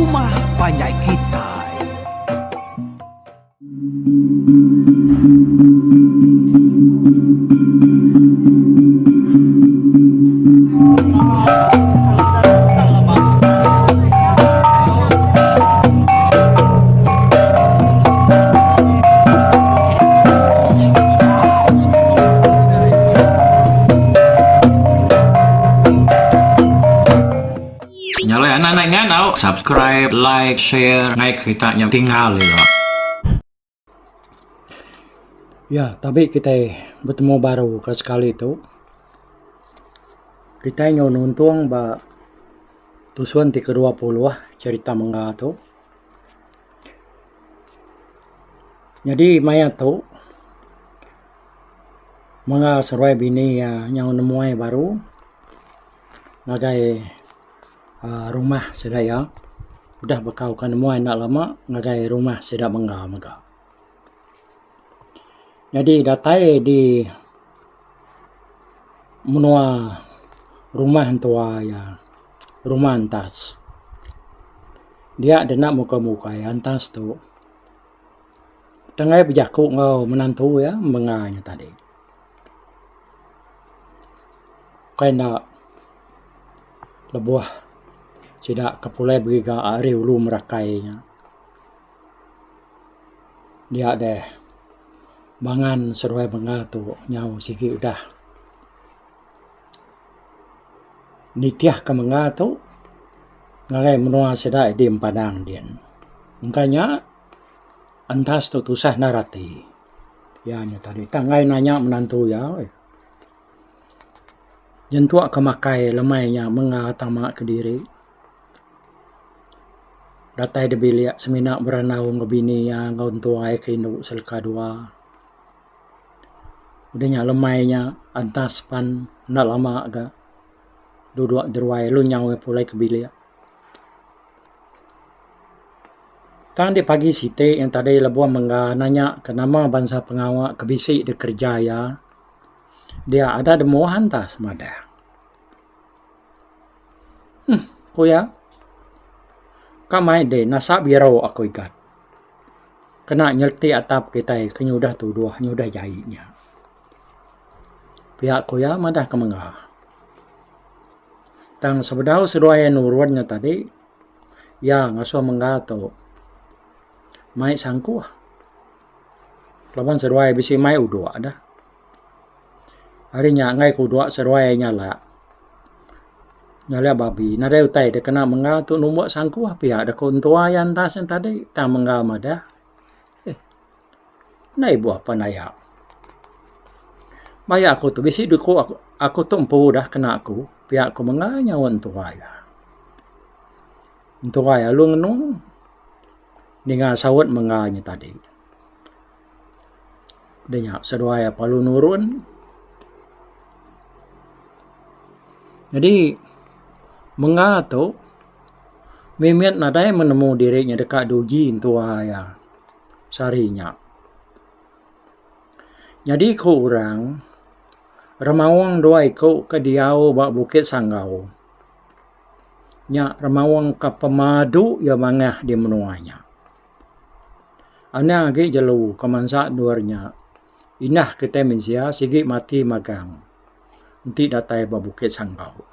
rumah panjai kitai. Nya alai anak anak ingat tau subscribe, like, share ngai kerita nya tinggal ila. Ya tabi kitai betemu baru ke sekali tu. Kitai nyau nuntung ba tusun ti ke 20 cherita mengga tu. Nyadi maya tu mengga seruai bini iya nyau nemuai baru ngagai uhh rumah sida iya udah bekau ka nemuai enda lama ngagai rumah sida mengga mega. Nyadi datai di menua rumah entua iya rumah entas dia deka muka mukai entas tu tengah bejaku enggau menantu iya mengga nya tadi. Ukai enda lebuh sida ke pulai beriga ari ulu merakai nya. Dia deh bangan seduai bengga tu nyau sigi udah nitih ke mengga tu ngagai menua sida di empadang din. Engka nya entas tu tusah endar ati. Iya nya tadi tang enggai nanya menantu iya. Nyentuk ke makai lemai nya mengga tama kediri. Datai da bilik semina berandau enggau bini iya enggau entua iya ke indu seleka dua. Udah nya lemai nya antas pan enda lama ga duduk deruai lalu nyau iya pulai ke bilik. Tang di pagi siti yang tadi lebuh mengga nanya ke nama bansa pengawa ke bisi dikereja iya, dia ada demuh antas madah. Huh ku iya, ka mai deh nasa biro aku igat. Kena nyeleti atap kitai ke nyudah tuduh nyudah jai nya. Pia ku iya madah ke mengga. Tang sebedau seduai iya nurun nya tadi, iya ngasuh mengga tu mai sangkuh laban seduai bisi mai udok dah. Ari nya enggai ke udok seduai nyalak. Nyalak babi nadai utai da kena mengga tu numbuk sangkuh pia da ku entua iya entas nya tadi tang mengga madah. Eh. Enda ibuh pan aya. Ba iya aku tu bisi duku aku aku tu empu dah kena aku pia ku mengga nyaut entua iya. Entua iya lalu ngenung ninga saut mengga nya tadi. Udah nya seduai iya perlu nurun. Nyadi mengga tu mimit nadai menemu diri nya deka diuji entua iya. Sehari nya. Nyadi ku orang, remaung dua iku ke diau ba Bukit Sanggau. Nya remaung ke pemadu iya mangah di menua nya. Anang agi jelu ke mansa endur nya. Indah kitai mensia sigi mati magang enti datai ba Bukit Sanggau.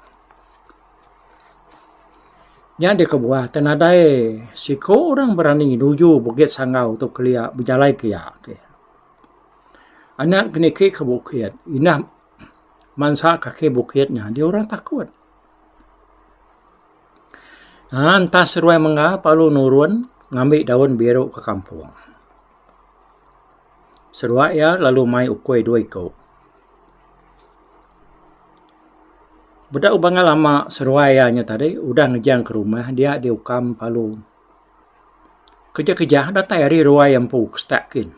Nya deh kebuah te nadai siku orang berani nuju Bukit Sanggau tu kelia bejalai kiya ti. Anak ke niki ke bukit indah mansa kaki bukit nya dia orang takut. Aa entah seruai mengga perlu nurun ngambi daun biru ke kampung. Seruai iya lalu mai ukui dua iku. Beda bangai lama seruai iya nya tadi udah ngejang ke rumah dia diukam palu. Kejah-kejah datai ari ruai iya empu ke setak kin.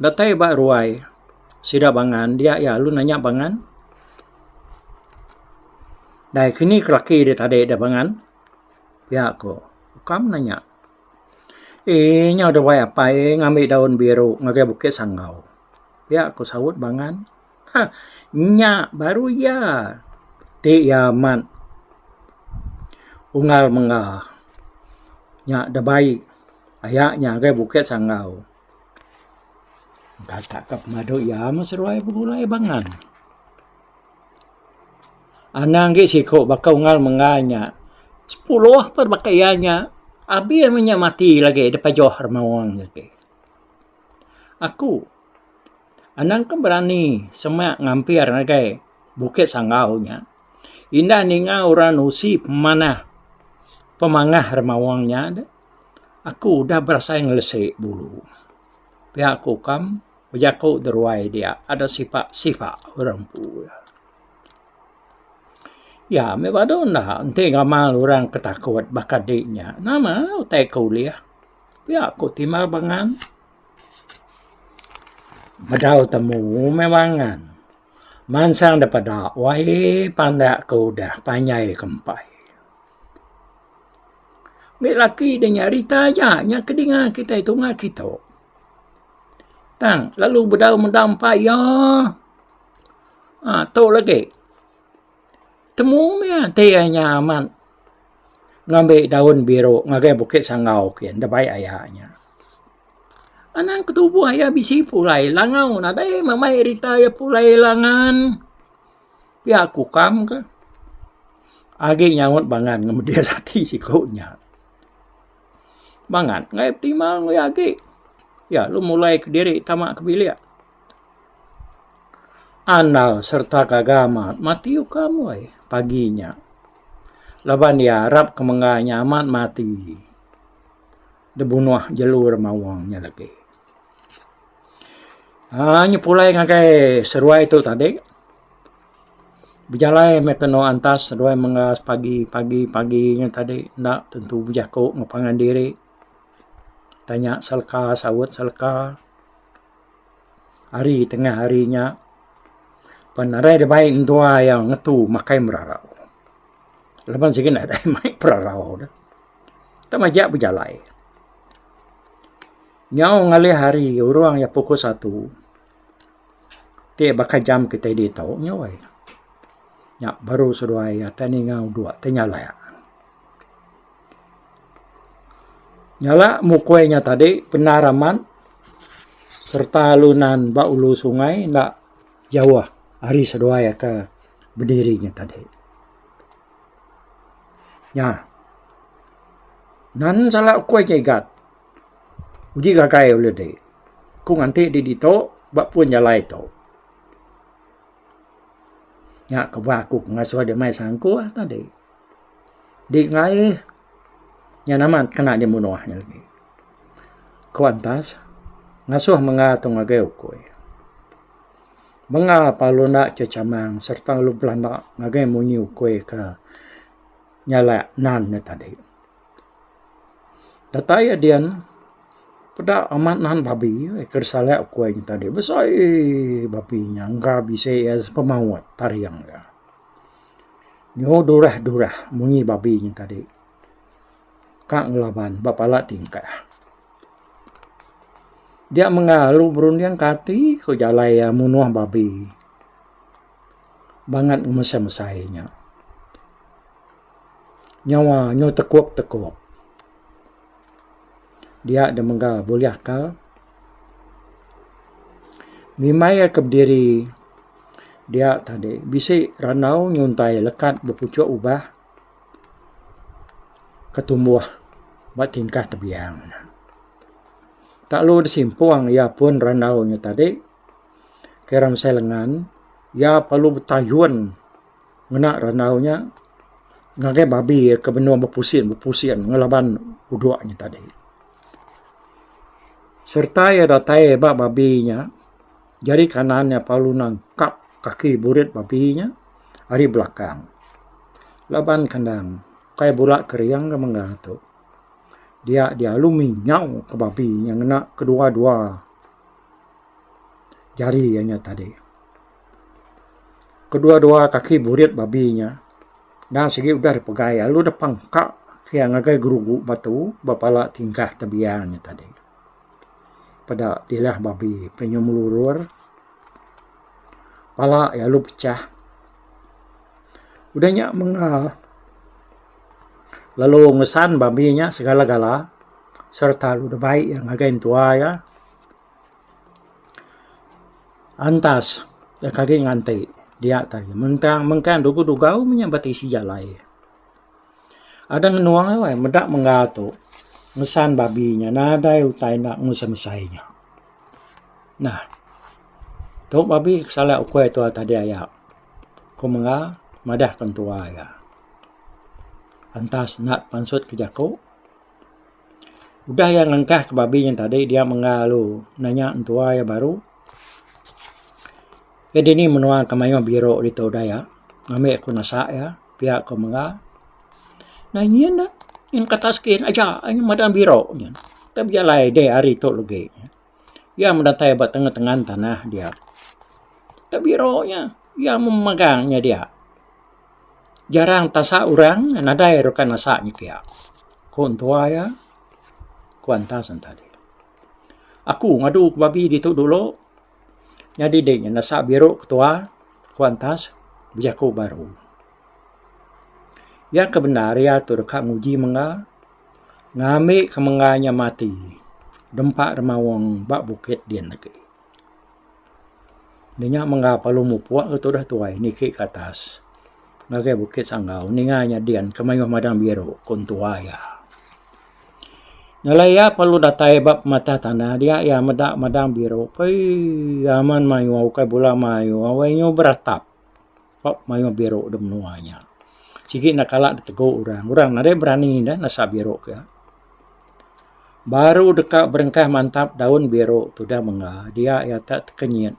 Datai ba ruai sida bangan dia iya lalu nanya bangan. Dai kini ke laki dek tadi dek bangan? Pia ko ukam nanya. Eii nyau dewai apai ngambi daun biru ngagai Bukit Sanggau. Pia ko saut bangan. Ha nya baru iya ti iya amat unggal mengga. Nya debai aya nya ngagai Bukit Sanggau. Gatak ka pemadu iya meh seduai begulai bangan. Anang agi siku baka unggal mengga nya sepuluh pun baka iya nya abih meh nya mati lagi da pajoh remaung lagi. Aku anang ke berani semak ngampir ngagai Bukit Sanggau nya. Indah ninga orang nusi pemanah pemangah remaung nya deh. Aku udah berasai ngelese bulu. Pia ku kam bejaku deruai dia ada sipa sipa orang empu iya. Iya meh badu enda enti gamal orang ke takut baka di nya nama utai ke ulih. Pia ku timbal bangan. Bedau temu meh bangan. Mansang da peda wai pandak ke udah panjai ke empai. Mih laki da nya rita aja nya ke dinga kitai tunga kitu. Tang lalu bedau meda empa iya. Aaa tu lagi temu mih ati iya nya amat ngambi daun biru ngagai Bukit Sanggau kian da bai aya nya. Anang ketubuh iya bisi pulai langau nadai meh mai rita iya pulai langan. Pia ku kam ke. Agi nyaut bangan ngemedis ati siku nya. Bangan enggai betimbal enggau iya agi. Iya lalu mulai kediri tama ke bilik. Andal sereta gaga amat mati ukam weh pagi nya. Laban iya arap ke mengga nya amat mati dibunuh jelu remaung nya lagi. Aaa nyepulai ngagai seruai tu tadi bejalai meh kenu antas seduai mengga pagi pagi pagi nya tadi enda tentu bejaku enggau pangan diri tanya seleka saut seleka hari tengah hari nya pan nadai da bai entua iya ngetu makai merarau laban sigi nadai mai perarau deh tang majak bejalai. Nyau ngalih hari urung iya pukul satu ti baka jam kitai ditu nya weh. Nya baru seduai iya tai ninga udok tai nyalak. Nyalak mukui nya tadi bendar amat sereta lunan ba ulu sungai enda jauh ari seduai ke bediri nya tadi. Nya nan sala ukui nya igat. Uji gagai ulih di. Ku nganti di ditu ba pun jalai tu. Nya kebuah aku ngasuh deh mai sangkuh tadi. Di ngaih nya nama kena deh munuh nya lagi. Ku Antas ngasuh menga tu ngagai ukui. Menga parlu enda chechamang sereta lalu belanda ngagai munyi ukui ke nyalak nan ne tadi. Datai iya dian peda amat nahan babi ke disalak ukui nya tadi besai babi nya engka bisi iya pemaut taring iya. Nyau durah durah munyi babi nya tadi ka ngelaban ba pala tingkah. Dia mengah lalu berunding ke ati ku jalai iya munuh babi bangat mesai mesai nya. Nyawa nyau tekup tekup. Dia da mega bulih akal. Ngimbai iya ke bediri dia tadi bisi randau nyuntai lekat bepuchuk ubah ke tumbuh ba tingkah tebiang. Tak lu disimpung iya pun randau nya tadi kira mesai lengan iya perlu betayun. Ngena randau nya ngagai babi ke benung bepusin bepusin ngelaban udok nya tadi. Sereta iya datai ba babi nya jari kanan iya perlu nangkap kaki burit babi nya ari belakang. Laban kandang ukai bula kering ke mengga tu dia dia lalu minyau ke babi nya ngena kedua dua jari iya nya tadi. Kedua-dua kaki burit babi nya endang sigi udah dipegai lalu dipangka iya ngagai gerugu batu ba pala tingkah tebiang nya tadi. Peda dilah babi penyu melurur pala iya lalu pecah. Udah nya mengga. Lalu ngesan babi nya segala-gala sereta lalu dibai iya ngagai entua iya. Antas iya ke agi nganti dia tadi mentang mengkang dugau-dugau meh nya ba tisi jalai. Adang ngenung ai meda mengga tu ngesan babi nya nadai utai enda ngemesai-mesai nya. Nah tu babi ke sala ukoi tua tadi aya ku mengga madah ke entua iya. Antas enda pansut ke jaku. Udah iya ngengkah ke babi nya tadi dia mengga lalu nanya entua iya baru. Iya dini menua ke mayuh biro ditu udah iya ngambi aku nasak iya pia ku mengga. Nah nyin ne nyin ke atas kin aja nyin madang biro nyin. Tau bejalai deh hari tu legi. Iya meh datai ba tengan tengan tanah dia. Tau biro nya iya meh megang nya dia. Jarang tasak orang nadai rukan nasak nya pia. Ku entua iya ku antas ne tadi. Aku ngadu ke babi ditu dulu nyadi dek nya nasak biru ketua ku antas bejaku baru. Iya ke bendar iya tu deka nguji mengga ngambi ke mengga nya mati dempa remaung ba bukit din agi. Nya mengga perlu mupuk ke tudah tuai niki ke atas ngagai Bukit Sanggau ninga nya din ke mayuh madang biru ku entua iya. Nyelai iya perlu datai ba pematah tanah dia iya meda madang biru peii aman mayuh ukai bula mayuh wai nyu beratap ba mayuh biru da menua nya. Sigi enda kala ditegu orang, orang nadai berani ne nasa biru ke. Baru deka berengkah mantap daun biru tudah mengga dia iya tak tekenyit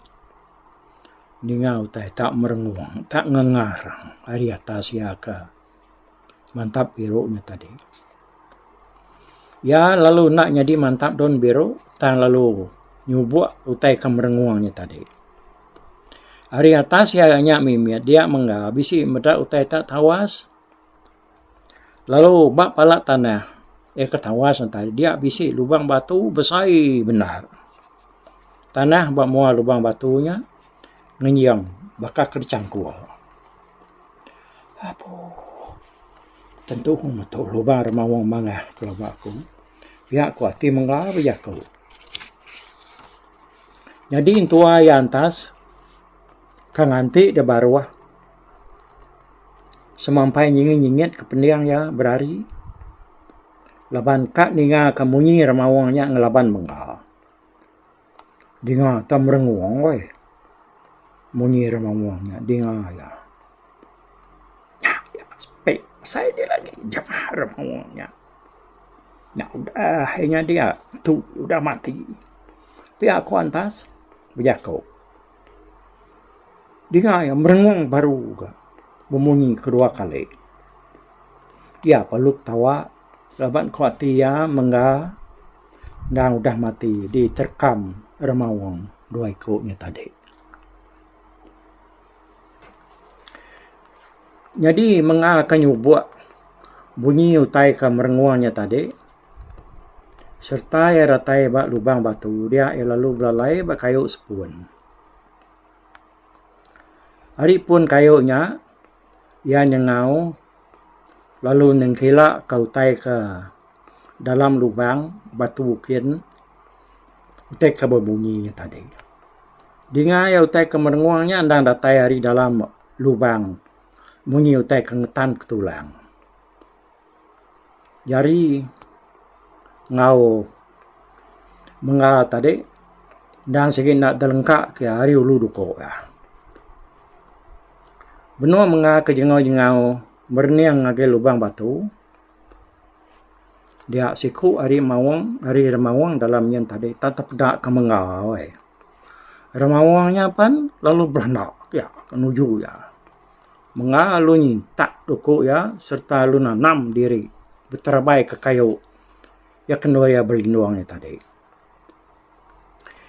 ninga utai tak merengung tak ngengar ari atas iya ke mantap biru nya tadi. Iya lalu enda nyadi mantap daun biru tang lalu nyubok utai ke merengung nya tadi. Ari atas iya nya mimit dia mengga bisi meda utai tak tawas. Lalu ba pala tanah iya ke tawas ne tadi dia bisi lubang batu besai bendar. Tanah ba mua lubang batu nya ngenying baka ke dichangkul. Apo tentu metu lubang remaung mangah pelaba aku pia ku ati mengga bejaku. Nyadi entua iya antas ke nganti da baruh. Semampai nyingit-nyingit ke pending iya berari laban ka ninga ka munyi remaung nya ngelaban mengga. Dinga tau merengung weh munyi remaung nya dinga iya. Nya iya sepik sai deh lagi jamah remaung nya. Nya udah inya dia tu udah mati. Pia ku antas bejaku. Dinga iya merengung baru ga bemunyi kedua kali. Iya perlu ketawa laban ku ati iya mengga endang udah mati diterkam remaung dua iku nya tadi. Nyadi menga ke nyubok bunyi utai ke merengung nya tadi sereta iya datai ba lubang batu dia iya lalu belalai ba kayu sepun. Ari pun kayu nya iya nyengau lalu nengkila ka utai ke dalam lubang batu kin utai ke bebunyi nya tadi. Dinga iya utai ke merengung nya endang datai ari dalam lubang munyi utai ke ngetan ke tulang. Jari enggau mengga tadi endang sigi enda telengka ke ari ulu duko iya. Benung mengga ke jengau-jengau merening ngagai lubang batu dia siku ari maung ari remaung dalam nyin tadi tak tepeda ke mengga weh. Remaung nya pan lalu belanda pia nuju iya. Menga lalu nyintak duku iya sereta lalu nanam diri beterebai ke kayu iya ke endur iya belindung nya tadi.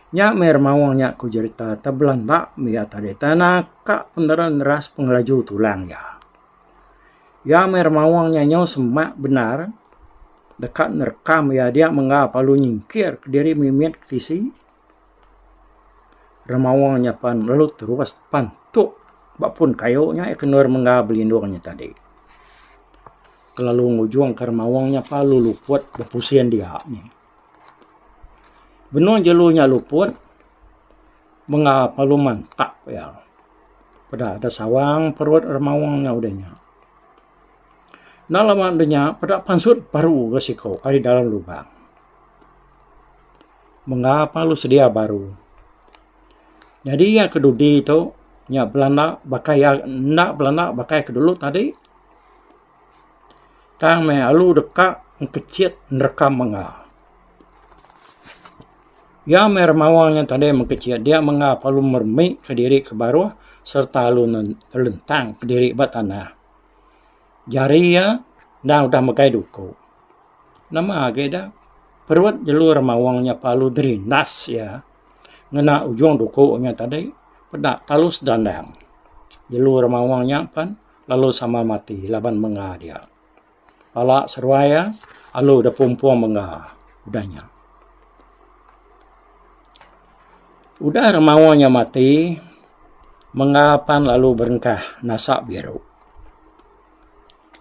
Nya meh remaung nya ku jerita tebelanda meh iya tadi tang naka peneren neras pengelaju tulang iya. Iya meh remaung nya nyau semak bendar deka nerekam iya dia mengga lalu nyingkir kediri mimit ke tisi. Remaung nya pan lalu terus pan tuk ba pun kayu nya ke endur mengga belindung nya tadi. Kelalu ngujungka remaung nya pa lalu luput bepusin dia nih. Benung jelu nya luput menga lalu mantap iya. Peda da sawang perut remaung nya udah nya. Enda lama udah nya peda pansut baru ga siko ari dalam lubang. Menga pa lalu sedia baru. Nyadi iya ke dudi tu nya belanda baka iya enda belanda baka iya ke dulu tadi. Tang meh alu deka engkechit nerekam mengga. Iya meh remawa nya tadi mengkechit dia mengga perlu meremi kediri ke baruh sereta alu nelentang kediri ba tanah. Jari iya endang udah megai duku. Nama agi da perut jelu remaung nya perlu derindas iya ngena ujung duku nya tadi peda talus dandang. Jelu remaung nya pen lalu sama mati laban menga dia. Pala seruai iya alu da pumpung menga udah nya. Udah remaung nya mati menga pan lalu berengkah nasa biru.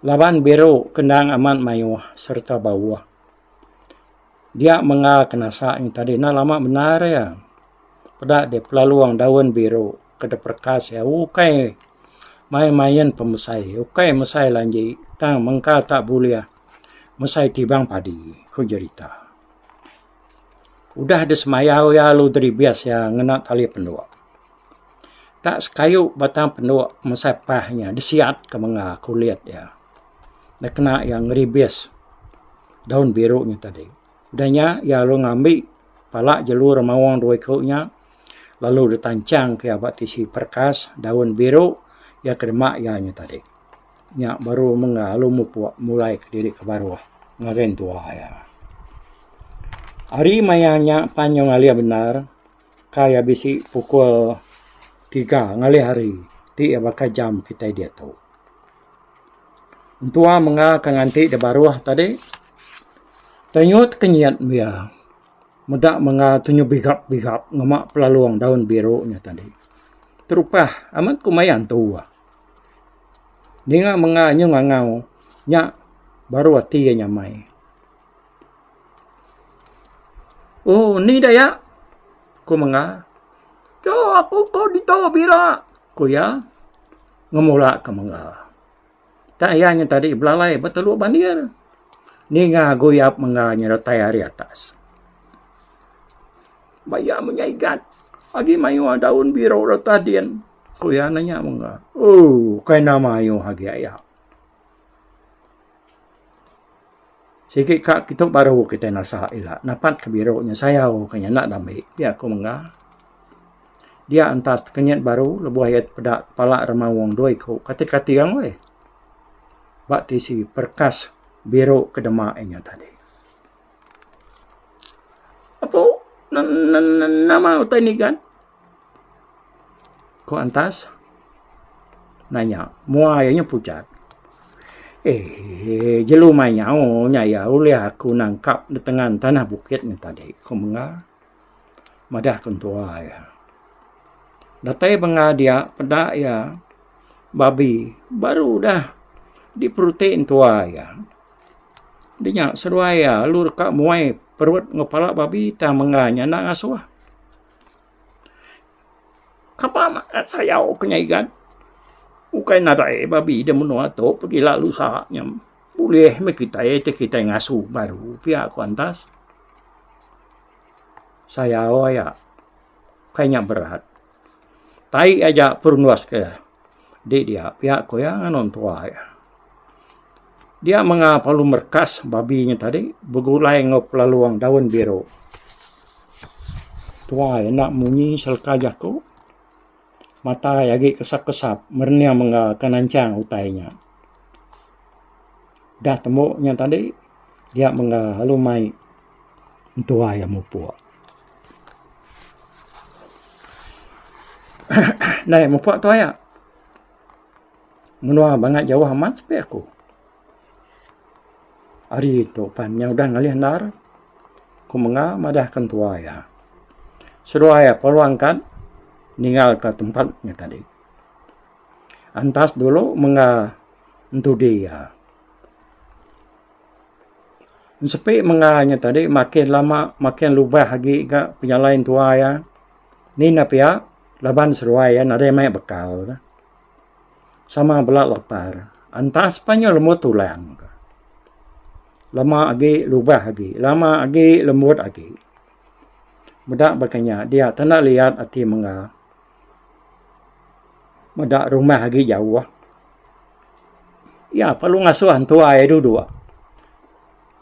Laban biru ke endang amat mayuh sereta bauh. Dia menga ke nasa nya tadi enda lama bendar iya. Peda deh pelalung daun biru ke diperekas iya ukai main main pemesai ukai mesai lanji tang mengka tak bulih mesai tibang padi, ku jerita. Udah disemayau iya lalu diribis iya ngena tali penduk. Tak sekayu batang penduk mesai pah nya disiat ke menga kulit iya. Dikena iya ngeribis daun biru nya tadi. Udah nya iya lalu ngambi pala jelu remaung dua iku nya lalu ditanchang ke iya ba tisi perekas daun biru iya ke dema iya nya tadi. Nya baru menga lalu mupuk mulai kediri ke baruh ngagai entua iya. Ari maya nya pan nyau ngalih bendar. Kai iya bisi pukul tiga ngalih hari ti iya baka jam kitai diatu. Entua menga ke nganti da baruh tadi tenyut kenyit iya meda menga tunyu bigap bigap ngema pelalung daun biru nya tadi. Terupah amat ku maya antu. Ninga menga nyu ngangau nya baru ati iya nyamai. Oh ni daya ku menga. Tu aku ko ditu bira ku iya ngemula ke menga. Tak iya nya tadi belalai ba teluk bandir ninga guyap menga nya datai ari atas. Ba iya menya igat agi mayuh daun biro reta din ku iya nanya menga. Ooh kai enda mayuh agi aya. Sigi ka kitu baru kitai nasa ila napat ke biru nya sayau ke nya enda dambi pia ku mengga. Dia entas tekenyit baru lebuh iya peda pala remaung dua iku kati kati weh ba tisi perekas biru ke dema inya tadi. Apu nama utai nigan. Ku Antas nanya mua iya nya pucat. Eee jelu mayau nya iya ulih aku nangkap da tengan tanah bukit nya tadi ku Mengga madah ke entua iya. Datai Mengga dia peda iya babi baru udah diperuti entua iya. Dinya seduai iya lalu deka muai perut enggau pala babi tang Mengga nya enda ngasuh. Kapa makat sayau ke nya igat. Ukai nadai babi da menua tu pegila lusa nya bulih meh kitai ti kitai ngasu baru pia ku antas. Sayau aya kai nya berat. Tai aja perundus ke di dia pia ku iya nganun tua iya. Dia mengah perlu merekas babi nya tadi begulai enggau pelalung daun biru. Tuai enda munyi seleka jaku matai agi kesap-kesap merening mengah ke nanchang utai nya. Dah tembu nya tadi dia mengah lalu mai entua iya mupuk. Nai mupuk tuai. Menua bangat jauh amat sepi aku. Ari tu pan nya udah ngalih endar ku menga madah ke entua iya. Seduai iya perlu angkat ninggal ka tempat nya tadi. Antas dulu menga entudi iya. Ensepi mengga nya tadi makin lama makin lubah agi ga pejalai entua iya. Ni enda pia laban seduai iya nadai mai bekal. Sama bela lapar. Antas pan nya lembut tulang. Lama agi lubah agi, lama agi lembut agi. Meda baka nya dia tanda liat ati mengga. Meda rumah agi jauh. Iya perlu ngasuh entua iya duduk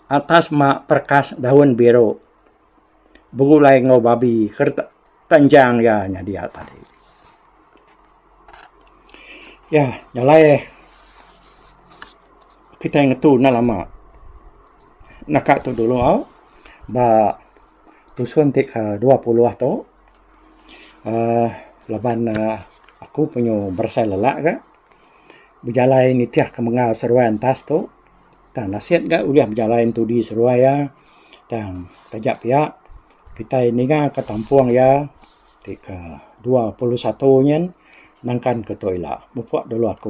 atas ma perekas daun biru begulai enggau babi ke tanjang iya nya dia tadi. Iya jalai kitai ngetu enda lama naka tu dulu au ba tusun ti ke 20 tu uhh laban aku penyu berasai lelak ga. Bejalai nitih ke menga seruai entas tu tang nasit ga ulih bejalai entudi seruai iya tang taja pia kitai ninga ka tampung iya ti ke 21 nyin nangkan ke tu ila. Mupuk dulu aku.